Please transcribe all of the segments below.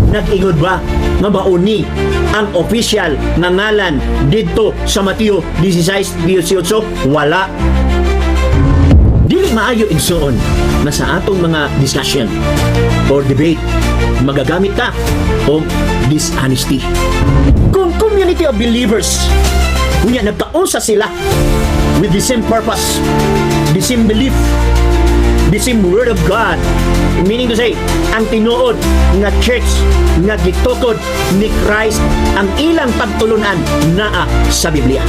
Nag-ingon ba nga mauni ang official nga ngalan didto sa Mateo 16:18? Wala. Dili maayo, igsoon, na sa atong mga discussion or debate magagamit ta og dishonesty. Kung community of believers, kunya nagkausa sila with the same purpose, the same belief, the same word of God. Meaning to say, ang tinuod nga church nga gitukod ni Christ, ang ilang pagtulunan naa sa Biblia.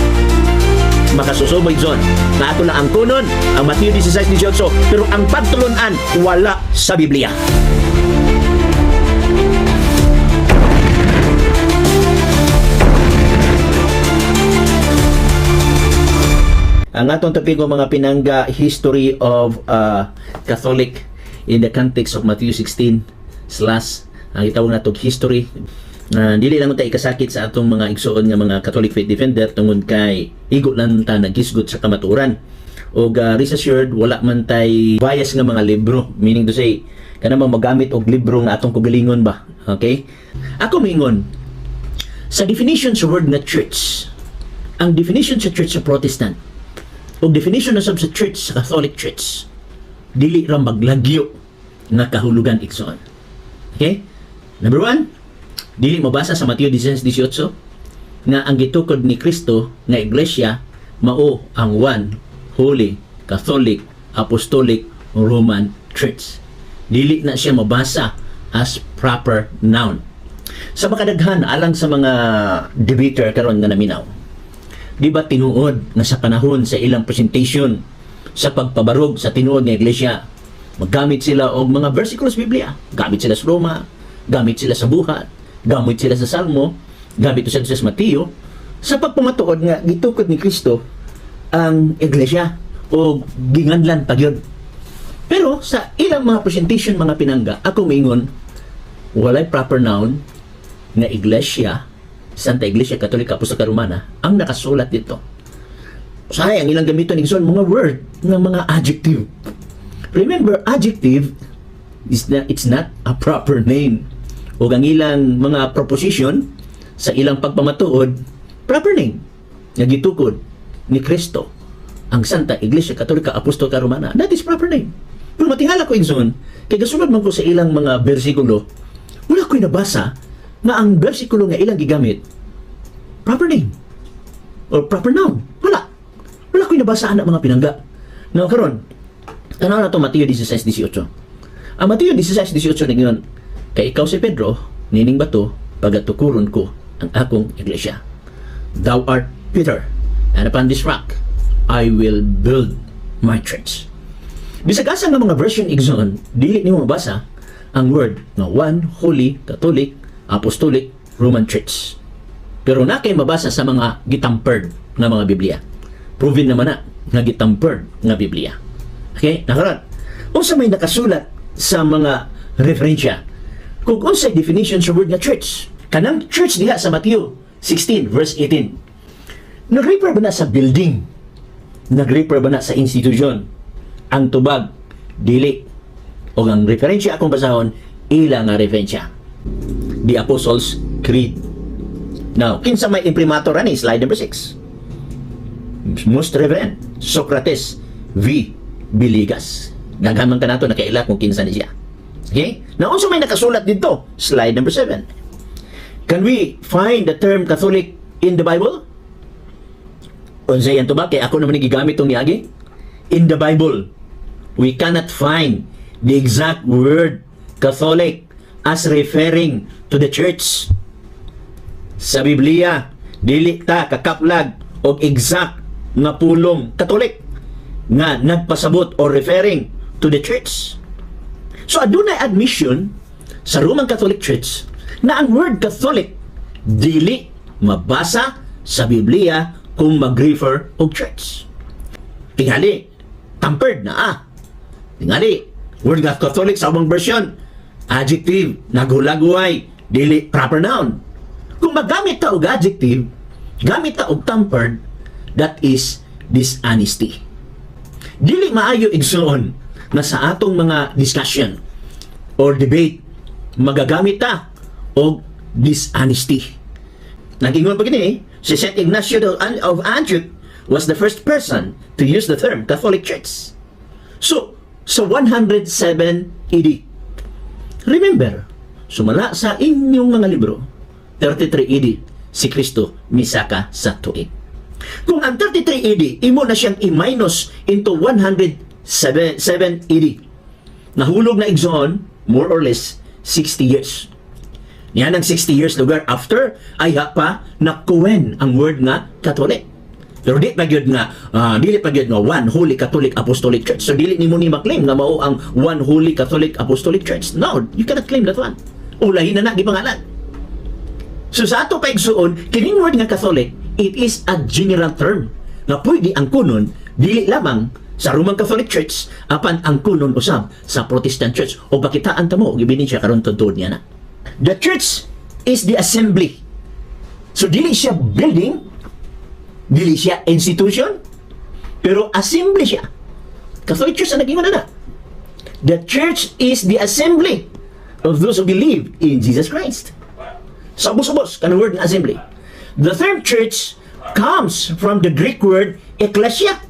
Makasusuboy zon na ato lang ang kunon ang Mateo 16:18, pero ang pagtulunan wala sa Biblia. Ang atong topiko, mga pinangga, history of Catholic in the context of Matthew 16 slash ang itawag nato history. Dili lang ta ikasakit sa atong mga igsuon nga mga Catholic faith defender tungod kay igo lang ta naghisgot sa kamatuoran. Og rest assured, wala man tay bias nga mga libro, meaning to say kana bang magamit og libro nga atong kagalingon ba, okay? Ako mingon sa definition sa word nga church, ang definition sa church sa Protestant ug definition na sab sa church sa Catholic Church dili ra maglagyo nga kahulugan, igsoon. Okay, number one, dili mabasa sa Mateo 16:18 nga ang gitukod ni Kristo nga iglesia mao ang One Holy Catholic Apostolic Roman Church. Dili na siya mabasa as proper noun. Sa makadaghan alang sa mga debater karon nga naminaw, di ba tinuod nga sa panahon sa ilang presentation sa pagpabarog sa tinuod nga iglesia, maggamit sila og mga versikulos Biblia? Gamit sila sa Roma, gamit sila sa Buhat, gamit sila sa Salmo, gamit sila sa Mateo sa pagpamatuod nga gitukod ni Kristo ang iglesia o ginganlan pa gyud. Pero sa ilang mga presentation, mga pinangga, ako mingon walay proper noun nga iglesia, Santa Iglesia Katolika Apostolika Romana ang nakasulat dito. Usahay ang ilang gamiton, igsoon, mga word nga mga adjective. Remember, adjective is not, it's not a proper name. O ang ilang mga proposition sa ilang pagpamatuod, proper name nga gitukod ni Kristo ang Santa Iglesia Katolika Apostolika Romana. That is proper name. Pero matingala ko, igsoon, kay gasunod man ko sa ilang mga bersikulo, wala ko'y nabasa nga ang bersikulo nga ilang gigamit proper name or proper noun. Wala. Wala ko'y nabasa ana, mga pinangga. Now karon, tanaw na to Mateo 16:18. Ang Mateo 16:18 ningon, "Kay ikaw si Pedro, nining bato pagatukuron ko ang akong iglesia." "Thou art Peter, and upon this rock I will build my church." Bisag asa nga mga version, igsoon, dili nimo mabasa ang word nga One Holy Catholic Apostolic Roman Church. Pero na kay mabasa sa mga gitampered nga mga Biblia. Proven naman na nga gitampered nga Biblia. Okay? Nakaron. Unsa may nakasulat sa mga referensya? Kung unsay definition sa word nga church? Kanang church diha sa Matthew 16 verse 18. Nag-refer ba na sa building? Nag-refer ba na sa institution? Ang tubag, dili. O ang referensya akong basahon, ila nga referensya. The Apostles' Creed. Now, kinsa may imprimatur ani? Slide number 6. Most Reverend Socrates V. Villegas. Daghan man kanato nakaila kung kinsa ni siya. Okay? Now, unsa may nakasulat dito? Slide number 7. Can we find the term Catholic in the Bible? Unsa yan to ba? Kay ako naman gigamit tong niagi. In the Bible, we cannot find the exact word Catholic as referring to the church. Sa Biblia, dili ta kakaplag og exact nga pulong Catholic nga nagpasabot or referring to the church. So adunay admission sa Roman Catholic Church na ang word Catholic dili mabasa sa Biblia kung mag-refer og church. Tingali, tampered na ah. Tingali, word nga Catholic sa ubang version, adjective, naghulagway, dili proper noun. Kung magamit ta og adjective, gamit ta og tampered, that is dishonesty. Dili maayo, igsoon, na sa atong mga discussion or debate magagamit ta o dishonesty. Nag-ingon pa kini, si St. Ignacio of Antioch was the first person to use the term Catholic Church. So, sa 107 AD, remember, sumala sa inyong mga libro, 33 AD, si Kristo misaka sa tuig. Kung ang 33 AD, imo na siyang i-minus into 107 7 AD. Nahulog na, igsoon, more or less 60 years. Yan ang 60 years lugar after ay ha pa na-coin ang word nga Catholic. Pero di pa gyud nga dili pa gyud nga One Holy Catholic Apostolic Church. So dili nimo ni maklaim nga mao ang One Holy Catholic Apostolic Church. No, you cannot claim that one. Ulahin na na gipangalan. So sa ato pa, igsuon, kining word nga Catholic, it is a general term nga pwede ang kunon dili lamang sa Roman Catholic Church apan ang kunon usab sa Protestant Church o pakitaan ta mo og ebidensya karon tuod niya na. The church is the assembly. So dili siya building, dili siya institution, pero assembly siya. Catholic Church ang nag-ingon na na. The church is the assembly of those who believe in Jesus Christ. Sa ubos-ubos, kanang word ng assembly. The term church comes from the Greek word ecclesia.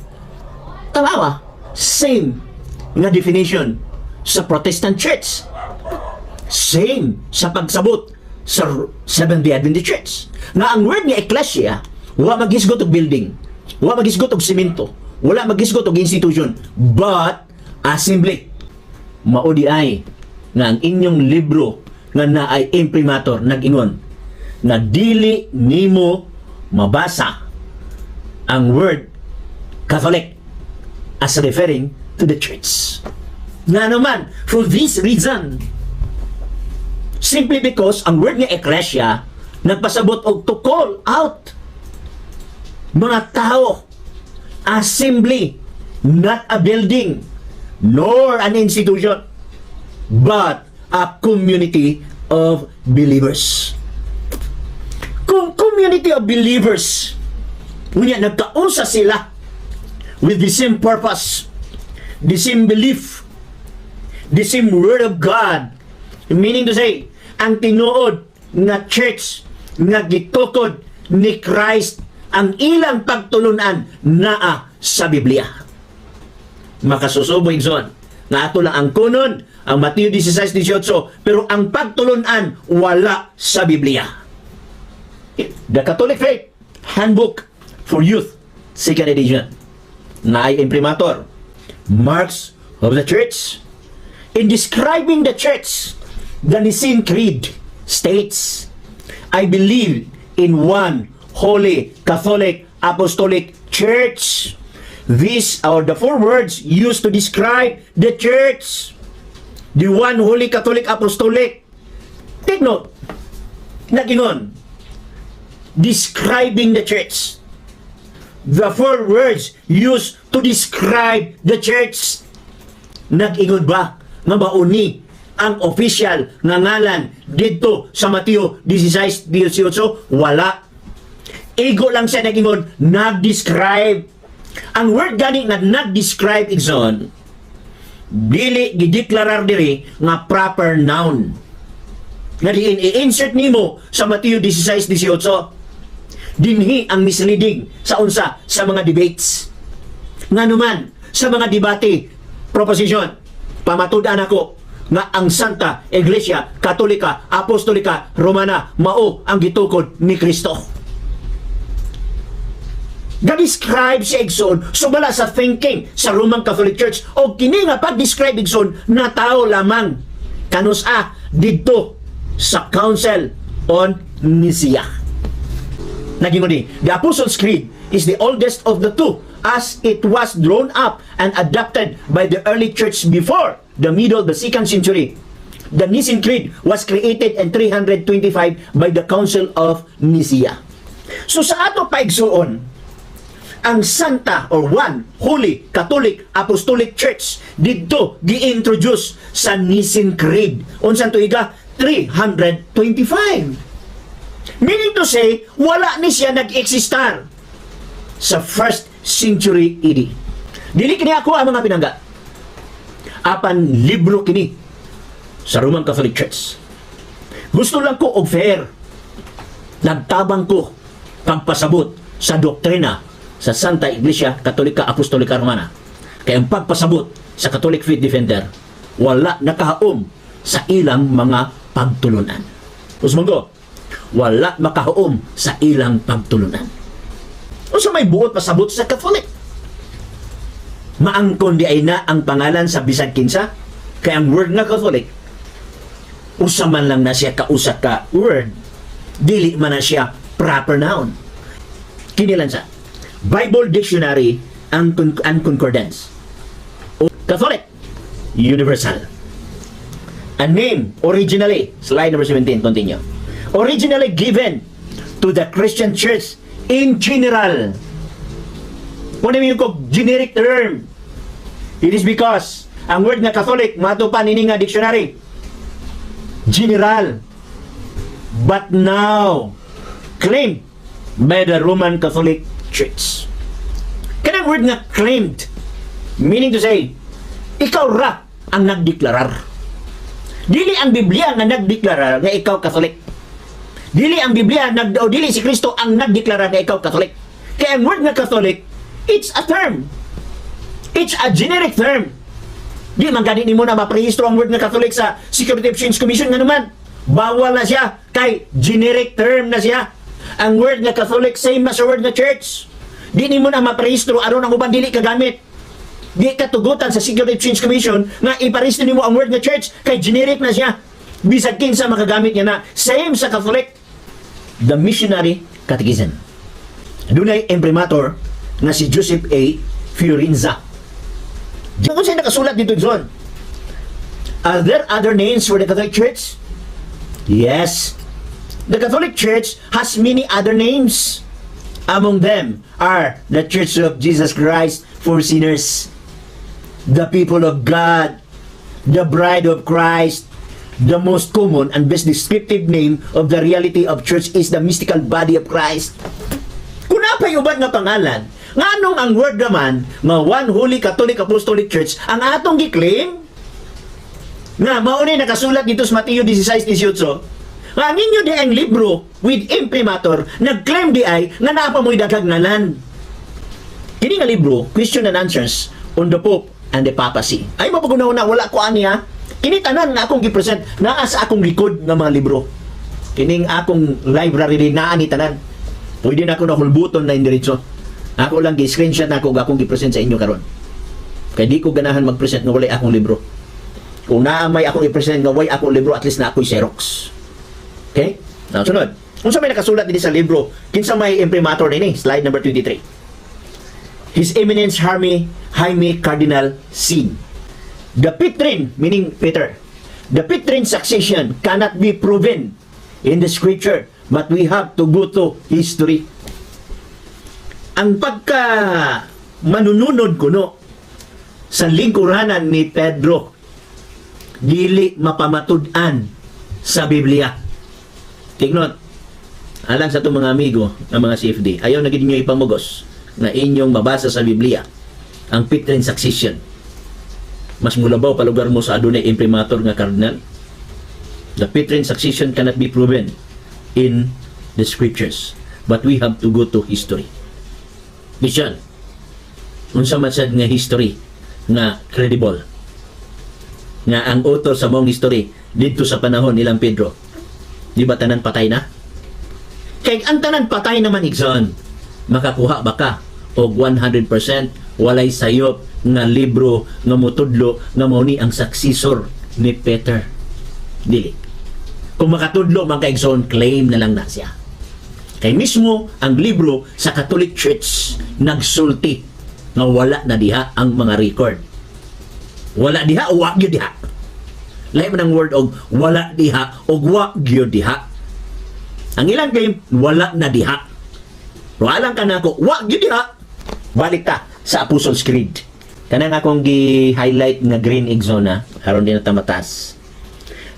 Tama? Same nga definition sa Protestant Church. Same sa pagsabot sa Seventh-day Adventist Church. Nga ang word nga ecclesia, wa maghisgot og building, wa maghisgot og simento, wala maghisgot og institution, but assembly. Mao diay nga ang inyong libro nga naay imprimatur nag-ingon nga dili nimo mabasa ang word Catholic as referring to the church. Nga naman, for this reason, simply because ang word nga ecclesia nagpasabot og to call out mga tao, assembly, not a building, nor an institution, but a community of believers. Kung community of believers, unya nagkaunsa sila with the same purpose, the same belief, the same word of God. Meaning to say, ang tinuod nga church nga gitukod ni Christ, ang ilang pagtulunan naa sa Biblia. Makasusubo, igsoon, nga ato lang ang kunon ang Mateo 16:18 pero ang pagtulunan wala sa Biblia. The Catholic Faith Handbook for Youth, second edition. Naay imprimatur. Marks of the Church. In describing the church, the Nicene Creed states, "I believe in one holy Catholic Apostolic Church." These are the four words used to describe the church. The one holy Catholic Apostolic. Take note. Nag-ingon. Describing the church. The four words used to describe the church. Nag-ingon ba nga mauni ang official nga ngalan didto sa Mateo 16:18? Wala. Igo lang siya nag-ingon, nag-describe. Ang word gani nga nag-describe, igsoon, dili gideklarar diri nga proper noun. Nga diin i-insert nimo sa Mateo 16:18. Dinhi ang misleading sa unsa sa mga debates. Nga naman, sa mga debate, proposition, pamatud-an ako nga ang Santa Iglesia Katolika Apostolika Romana mao ang gitukod ni Kristo. Ga-describe si, igsoon, sumala sa thinking sa Roman Catholic Church o kini nga pag-describe, igsoon, na tao lamang kanus-a didto sa Council on Nicaea. Nag-ingon ni, the Apostles' Creed is the oldest of the two as it was drawn up and adopted by the early church before the middle of the second century. The Nicene Creed was created in 325 by the Council of Nicaea. So sa ato pa, igsuon, ang Santa or One Holy Catholic Apostolic Church didto gi-introduce sa Nicene Creed. Unsang tuiga? 325. Meaning to say, wala ni siya nag-existar sa first century AD. Dili kini ako ang mga pinangga. Apan libro kini sa Roman Catholic Church. Gusto lang ko og fair. Nagtabang ko pagpasabot sa doktrina sa Santa Iglesia Katolika Apostolika Romana. Kaya ang pagpasabot sa Catholic Faith Defender, wala nakahaom sa ilang mga pagtulunan. Usmanggo, wala makahaom sa ilang pagtulunan. Unsa may buot pasabot sa Catholic? Maangkon diay na ang pangalan sa bisag kinsa? Kay ang word nga Catholic, usa man lang na siya kausa ka word, dili man na siya proper noun. Kini lang sa Bible Dictionary and Concordance. O Catholic, universal. A name originally, slide number 17, continue. Originally given to the Christian Church in general. Kung ano yung generic term, it is because ang word nga Catholic, mato pa nini nga dictionary, general. But now, claimed by the Roman Catholic Church. Kanang word nga claimed, meaning to say, ikaw ra ang nagdeklarar. Dili ang Biblia nga nagdeklarar nga ikaw Catholic. Dili ang Biblia nag o dili si Kristo ang nagdeklarar nga ikaw Catholic. Kaya ang word nga Catholic, it's a term. It's a generic term. Di man gani nimo na maprehistro ang word nga Catholic sa Security Exchange Commission nga naman. Bawal na siya kay generic term na siya. Ang word nga Catholic, same na sa word nga church. Di nimo na maprehistro aron ang uban dili kagamit. Di katugutan sa Security Exchange Commission nga iparehistro nimo ang word nga church kay generic na siya. Bisag kinsa makagamit niya na, same sa Catholic. The Missionary Catechism. Dunay imprimatur nga si Joseph A. Fiorenza. Kung siya nakasulat dito, John, are there other names for the Catholic Church? Yes. The Catholic Church has many other names. Among them are the Church of Jesus Christ for Sinners, the people of God, the Bride of Christ. The most common and best descriptive name of the reality of church is the mystical body of Christ. Kung napay uban nga pangalan, nganong ang word naman nga One Holy Catholic Apostolic Church ang atong gi-claim nga mao ni nakasulat dito sa Mateo 16:18, nga ang inyo diay ang libro with imprimatur nag-claim diay nga naa pa mo'y daghang ngalan. Kini nga libro, Question and Answers on the Pope and the Papacy. Ay mapaguna-una, wala ko ani ha. Kini tanan nga akong gi-present naa sa akong likod nga mga libro. Kining akong library din naa ni tanan. Pwede na ako nahulbuton na indiretso. Ako lang gi-screenshot na ako ug akong gi-present sa inyo karon. Kay di ko ganahan mag-present nga walay akong libro. Kung naa may akong i-present nga way akong libro, at least na ako'y Xerox. Okay? Now, sunod. Unsa may nakasulat dinhi sa libro? Kinsa may imprimatur nini? Slide number 23. His Eminence Jaime Cardinal Sin. The Petrine, meaning Peter, the Petrine succession cannot be proven in the scripture, but we have to go to history. Ang pagka manununod kuno sa lingkuranan ni Pedro, dili mapamatud-an sa Biblia. Take note, alang sa itong mga amigo ng mga CFD, ayaw na gid ninyo ipamugos na inyong mabasa sa Biblia ang Petrine succession. Mas mulabaw palugar mo sa adunay imprimatur nga cardinal. The Petrine succession cannot be proven in the scriptures, but we have to go to history. Mission. Unsa man sad nga history nga credible nga ang author sa maong history didto sa panahon nilang Pedro? Di ba tanan patay na? Kay ang tanan patay naman, igsoon, makakuha ba ka og 100% walay sayop nga libro nga mutudlo nga mao ni ang successor ni Peter? Dili. Kung makatudlo man ka, igsoon, claim na lang na siya. Kay mismo ang libro sa Catholic Church nagsulti nga wala na diha ang mga record. Wala diha o wa gyud diha. Lahi man ang word og wala diha og wa gyud diha. Ang ilang claim, wala na diha. Pero alang ka nako, wa gyud diha. Balik ta sa Apostles' Creed. Kanang akong gi-highlight nga green, igsoon, aron di na ta matas.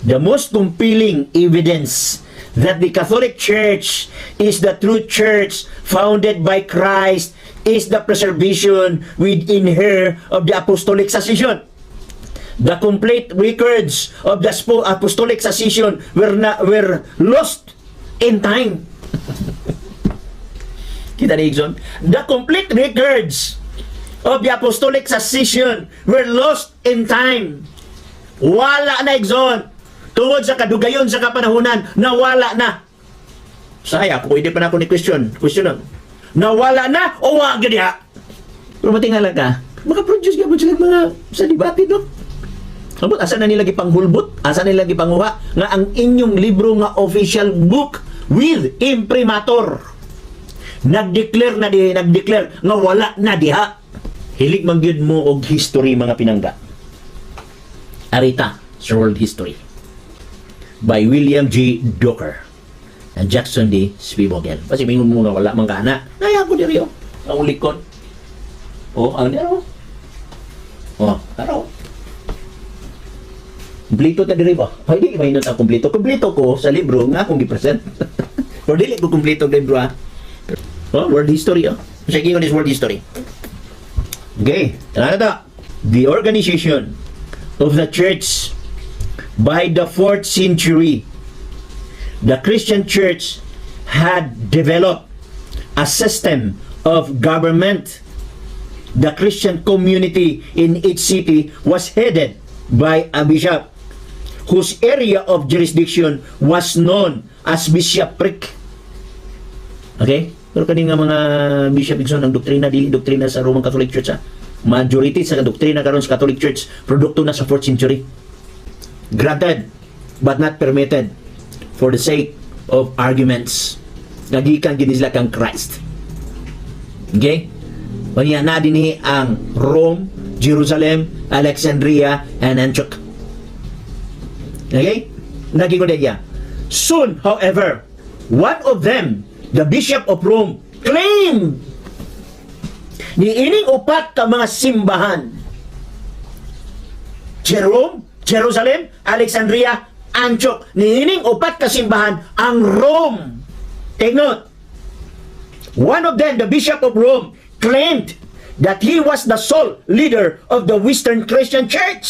The most compelling evidence that the Catholic Church is the true church founded by Christ is the preservation within her of the apostolic succession. The complete records of the apostolic succession were, na, were lost in time. Kita ni Igsoon? The complete records of the apostolic succession were lost in time. Wala na, Igsoon. Tungod sa kadugayon sa kapanahunan, nawala na. Saya, ako pwede pa na ako ni question. Question na. Nawala na o wa gyud diha? Pero matingala ka, maka-produce gyud sila mga sa debate, no? Ambot, asa na nila gipanghulbot? Asa nila gipanguha? Nga ang inyong libro nga official book with imprimatur, nag-declare na di, nag-declare nga wala na diha. Hilig man gyud mo og history, mga pinangga. Arita sa World History by William G. Docker and Jackson D. Spiebogel. Kasi mingon mo nga wala man ka ana. Naya ko diri oh. Ang likod. Oh, ang dero. Oh, araw. Kompleto ta diri ba? Ay, di may ang kompleto. Kompleto ko sa libro nga akong gi-present. Pero dili ko kompleto ang libro ha. Oh, world history oh. Sige ko this world history. Okay, tara na ta. The organization of the church. By the 4th century, the Christian church had developed a system of government. The Christian community in each city was headed by a bishop whose area of jurisdiction was known as bishopric. Okay? Pero kani nga mga bishop, Igsoon, ang doktrina dili doktrina sa Roman Catholic Church ha. Majority sa doktrina karon sa Catholic Church, produkto na sa 4th century. Granted but not permitted for the sake of arguments. Nagikan gini sila kang Christ. Okay? Unya na dinhi ang Rome, Jerusalem, Alexandria, and Antioch. Okay? Naging niya. Soon, however, one of them, the Bishop of Rome, claimed ni ining upat ka mga simbahan, Jerome, Jerusalem, Alexandria, Antioch. Niining upat ka simbahan ang Rome. Take note. One of them, the Bishop of Rome, claimed that he was the sole leader of the Western Christian Church.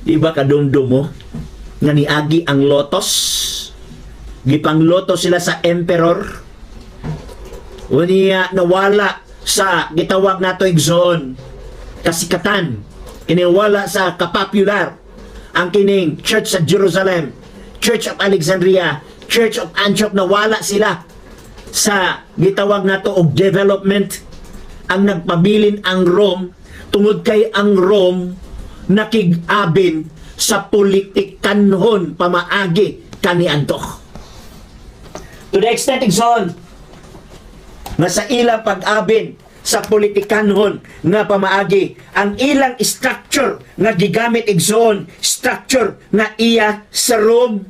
Di ba kadumdum mo nga niagi ang lotos? Gipang lotos sila sa emperor. Unya nawala sa gitawag nato, igsoon, kasikatan. Kiniwala sa kapopular ang kining Church sa Jerusalem, Church of Alexandria, Church of Antioch. Nawala sila sa gitawag nato og development. Ang nagpabilin ang Rome tungod kay ang Rome nakig-abin sa politikanhon pamaagi kaniadto. To the extent, igsoon, nga sa ilang pag-abin sa politikanhon nga pamaagi, ang ilang structure nga gigamit, igsoon, structure nga iya sa Rome.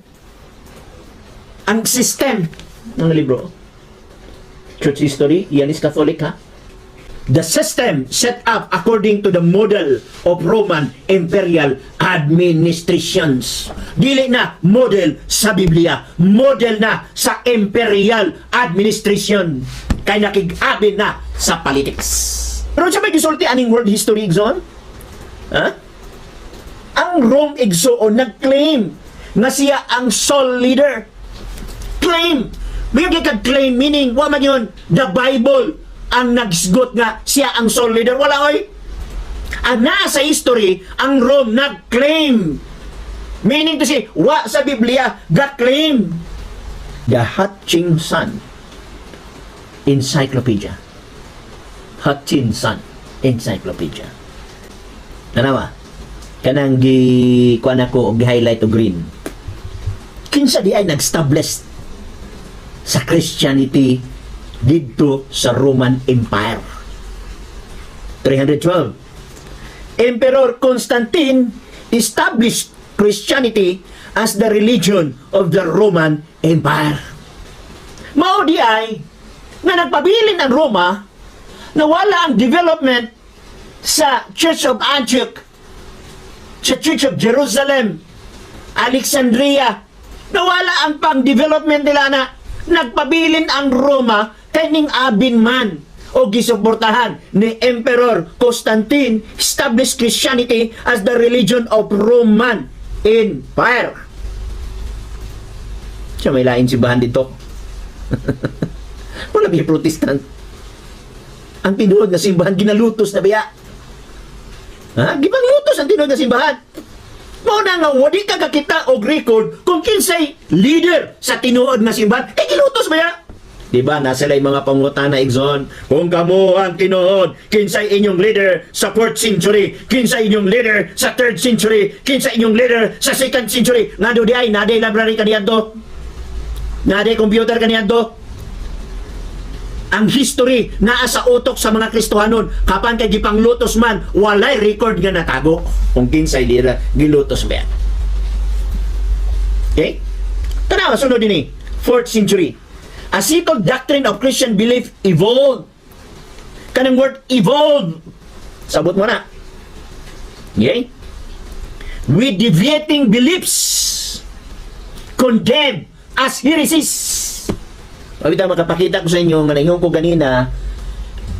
Ang system ng libro. Church history, yan is Catholic ha. The system set up according to the model of Roman imperial administrations. Dili na model sa Biblia, model na sa imperial administration. Kay nakig-abin na sa politics. Pero sa may gisulti aning world history, igsoon? Ha? Ang Rome, igsoon, nag-claim nga siya ang sole leader. Claim. May kag claim meaning wa man yun the Bible ang nagsgot nga siya ang sole leader. Wala oy. Ang naa sa history, ang Rome nag-claim. Meaning to say, wa sa Biblia, ga-claim. The Hutchinson Encyclopedia. Hutchinson Encyclopedia. Tanawa. Kanang gi kuan ako og gi-highlight og green. Kinsa di ay nag-establish sa Christianity didto sa Roman Empire? 312. Emperor Constantine established Christianity as the religion of the Roman Empire. Mao di ay nga nagpabilin ang Roma na wala ang development sa Church of Antioch, sa Church of Jerusalem, Alexandria. Nawala ang pang-development nila na nagpabilin ang Roma kay ning abin man o gisuportahan ni Emperor Constantine, established Christianity as the religion of Roman Empire. Siya may lain simbahan dito. Wala ba Protestant? Ang tinuod na simbahan, ginalutos na biya. Ha? Gipanglutos ang tinuod na simbahan. Mao na nga wadi ka kakita og record kung kinsay leader sa tinuod nga simbahan. Kay gilutos ba ya? Di ba nasa lay mga pangutana, igsoon? Kung kamo ang tinuod, kinsay inyong leader sa 4th century, kinsay inyong leader sa 3rd century, kinsay inyong leader sa 2nd century? Ngano di ay naday library kaniadto? Naday computer kaniadto? Ang history naa sa utok sa mga Kristohanon. Kapan kay gipanglutos man, walay record nga natago kung kinsay leader, gilutos ba yan? Okay? Tanawa, sunod din eh. 4th century. A settled doctrine of Christian belief evolved. Kanang word "evolved." Sabot mo na. Okay? With deviating beliefs condemned as heresies. Pabita makapakita ko sa inyo nga naingon ko ganina,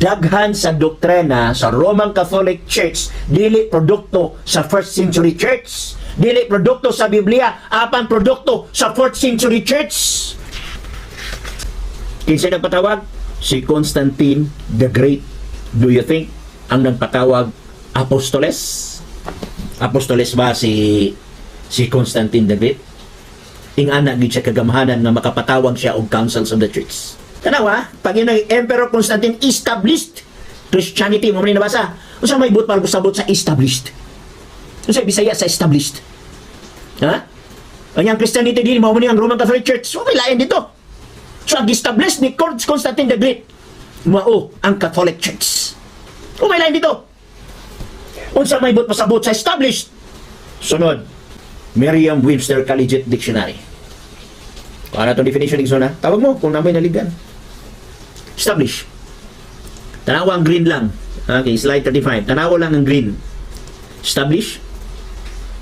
daghan sa doktrina sa Roman Catholic Church dili produkto sa first century church, dili produkto sa Biblia, apan produkto sa 4th century church. Kinsa nagpatawag? Si Constantine the Great. Do you think ang nagpatawag apostoles? Apostoles ba si Constantine the Great? Ingana gid siya kagamhanan nga makapatawag siya og councils of the church. Tanawa, pag yun ang Emperor Constantine established Christianity, mo rin nabasa. Unsa may buot para sabot sa "established"? Unsa Bisaya sa "established"? Ha? Ang Christianity din mao ni ang Roman Catholic Church. So may lain dito. So ang establish ni Constantine the Great mao ang Catholic Church. O may lain dito. Unsa may buot pasabot sa "established"? Sunod, Merriam-Webster Collegiate Dictionary. Kung ano itong definition ni Zona, tawag mo kung namoy naligan. Establish. Tanawa ang green lang. Okay, slide 35. Tanawa lang ang green. Establish.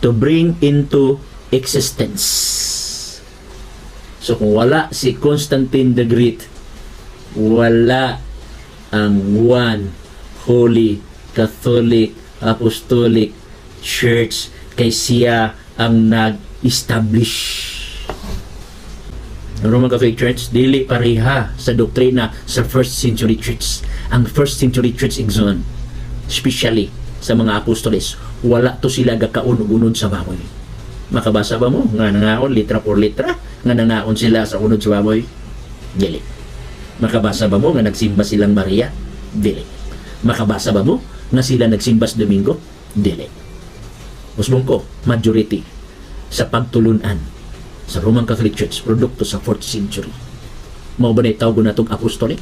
To bring into existence. So kung wala si Constantine the Great, wala ang One Holy Catholic Apostolic Church kay siya ang nag-establish. Ang Roman Catholic Church dili pareha sa doktrina sa first century church. Ang first century church, igsoon, especially sa mga apostoles, wala to sila gakaon og unod sa baboy. Makabasa ba mo nga nangaon litra por litra nga nangaon sila sa unod sa baboy? Dili. Makabasa ba mo nga nagsimba silang Maria? Dili. Makabasa ba mo nga sila nagsimba sa Domingo? Dili. Usbong ko, majority sa pagtulunan sa Roman Catholic Church produkto sa 4th century. Mao ba na tawag natong apostolic?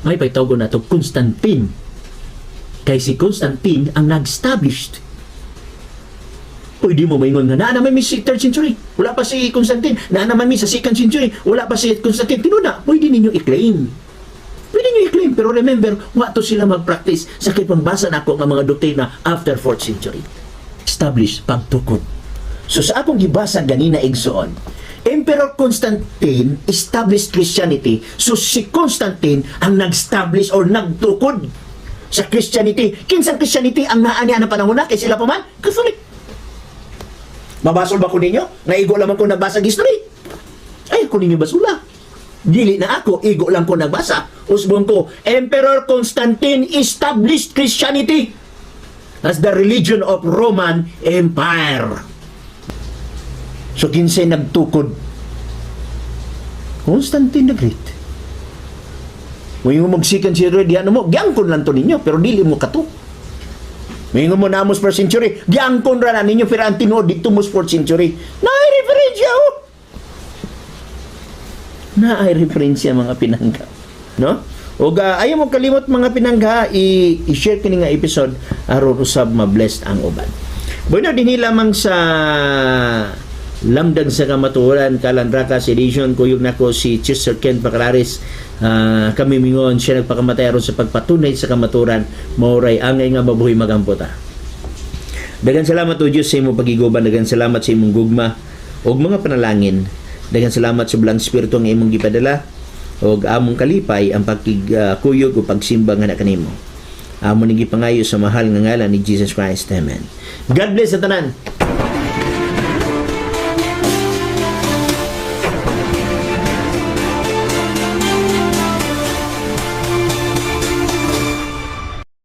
May pa'y tawag natong Constantine. Kay si Constantine ang nag-established. Pwede mo maingon nga, naa naman mi sa 3rd century. Wala pa si Constantine. Naa naman mi sa 2nd century. Wala pa si Constantine. Tinuna, pwede ninyo i-claim. Pwede ninyo i-claim. Pero remember, wa to sila mag-practice sa kay pangbasa nako nga mga doktrina after 4th century. Establish, pagtukod. So sa akong gibasa ganina, igsoon, Emperor Constantine established Christianity. So si Constantine ang nag-establish or nagtukod sa Christianity. Kinsang Christianity ang naa niya na panahon na kay sila pa man? Catholic. Mabasol ba ko ninyo? Nga igo lamang ko nagbasa history. Ay, ko ninyo basula. Dili na ako, igo lang ko nagbasa. Usbong ko, Emperor Constantine established Christianity as the religion of Roman Empire. So, kinsay nagtukod? Constantine the Great. Moingon mo second century, di ano mo, giangkon lang to ninyo, pero dili mo kato. Moingon mo namos first century, giangkon ra na ninyo, pero ang tinuod dito mo fourth century. Naay referensya, oh! Naay referensya, mga pinangga. No? Ug ayaw mo kalimot, mga pinangga, i-share kini nga episode aron usab ma-blessed ang uban. Bueno, dinhi lamang sa Lamdag sa Kamatuoran Kalandrakas Edition. Kuyog nako si Chester Ken Pacalares. Kami mingon siya nagpakamatay aron sa pagpatunay sa kamatuoran, maoray angay nga mabuhi. Magampo ta. Daghang salamat o Dios sa imong pagiguban, daghang salamat sa imong gugma ug mga panalangin. Daghang salamat sa Balaang Espiritu nga imong gipadala. Ug among kalipay ang pagkig-kuyog ug pagsimba nga kanimo. Amo ning gipangayo sa mahal nga ngalan ni Jesus Christ. Amen. God bless sa tanan.